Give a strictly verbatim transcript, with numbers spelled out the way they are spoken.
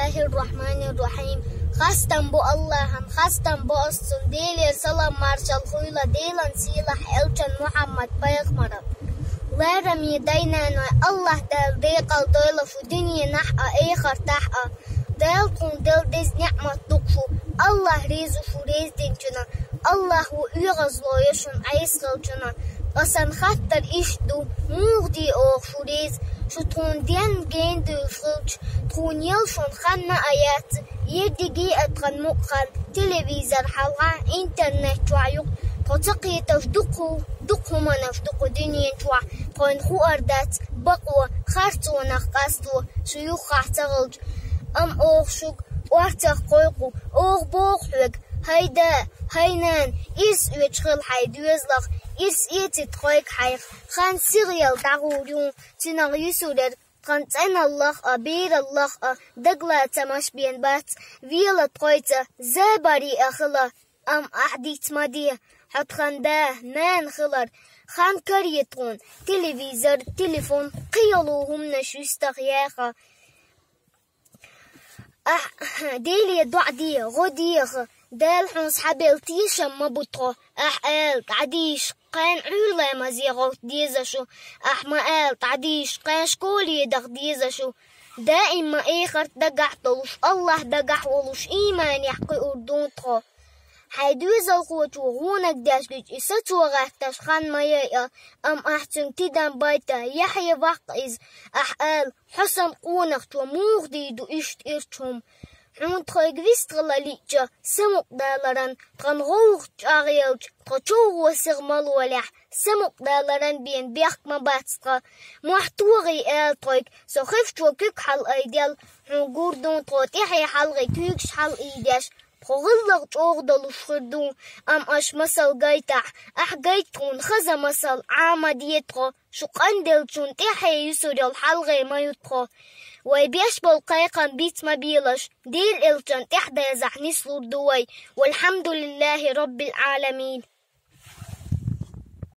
Бисмиллахир-рахманир-рахим. Хастам бу Аллахьан, хастам бу Оцун, Делера салам-маршал хуйла Делан сийлахь элчан Мухьаммад пайхамара. Лараме дай-наной, Аллахь Дала декъал дойла шу диненахь а, эхартахь а. Дала тхуна делла деза неӀмат ду шу, Аллахь реза шу рездинчунна, Аллахь ву оьгӀазло я шун Ӏесхалчунна. Ткъа сан хаттар иштта ду: муха де оха шу реза, шу тхуна денна гена дуьйлуш хилча, тхуна яла шун ханна а яц, ерриге а тхан мукъа хан телевизор хьалха, интернет чохь юкъа, тхо ца кхеташ дукха, дукха хӀуманаш ду кху дуьнен чохь, тхойна хуур дац бакъо, харцонах къасто, шу юххехь ца хилча. Амма оха шуьга орцах кхойкху, оха боху хьоьга: хӀай да, хӀай нана, ирс оьцуш хила хьайн доьзалах, ирс эцийта тхойга хьайх, хан сихъел дӀагӀур ю, цуьнах юьсур яра тхан цӀеналлах а, бераллах а, дагалацамаш бен бац, вела тхойца, забаре а хила. Амма ахь диц ма де, хьо тхан да, нана хилар, хан каре тхуна, телевизор, телефон, кхин йолу хӀуманаш юьстах яха. Ахь Деле доӀа де, гӀо деха, Дала хьуна схьабелла тешам ма бу тхо. Ахь ала дӀадийша, кхайн Ӏуьйра ламазе гӀовтта деза шу, ахь ма ала дӀадийша, кхайн школе даха деза шу. Даимма эхарт дагахь долуш, Аллахь дагахь волуш, ийманехь кхуьур ду тхо. Хьайн доьзалхочо гӀонаг деш гича, и сацо гӀатташ хан ма яйа, амма ахь цуьнга тидам байта, яхье ваккха иза. Ахь ала: хьо санна къонахчо муха дийр ду иштта ирча хӀума? Хьуна тхойга вистхила лиъча, самукъадаларан, тхан гӀовгӀа чӀагӀъелча, тхо човгӀо сиха ма лолехь, самукъадаларан бен бехк ма бац тхан. Мохь тогӀий ала тхойга, со хевчо куьг хьалаайделла, хьуна гур ду тхо тӀаьхье хьалхе куьйгаш хьалаайдеш. Тхо гӀиллакх чӀогӀа долуш хир ду, амма аша масал гайтахь, ахь гайта тхуна хаза масал, Ӏама де тхо, шу къанделлачунна тӀаьхье юьсур йолу хьалхе ма ю тхо. Вай беш болу кхайкхам биц ма белаш, Делан элчанна тӀаьхьадазахь нислур ду вай. Валхьамдулиллахи роббил Ӏаламин.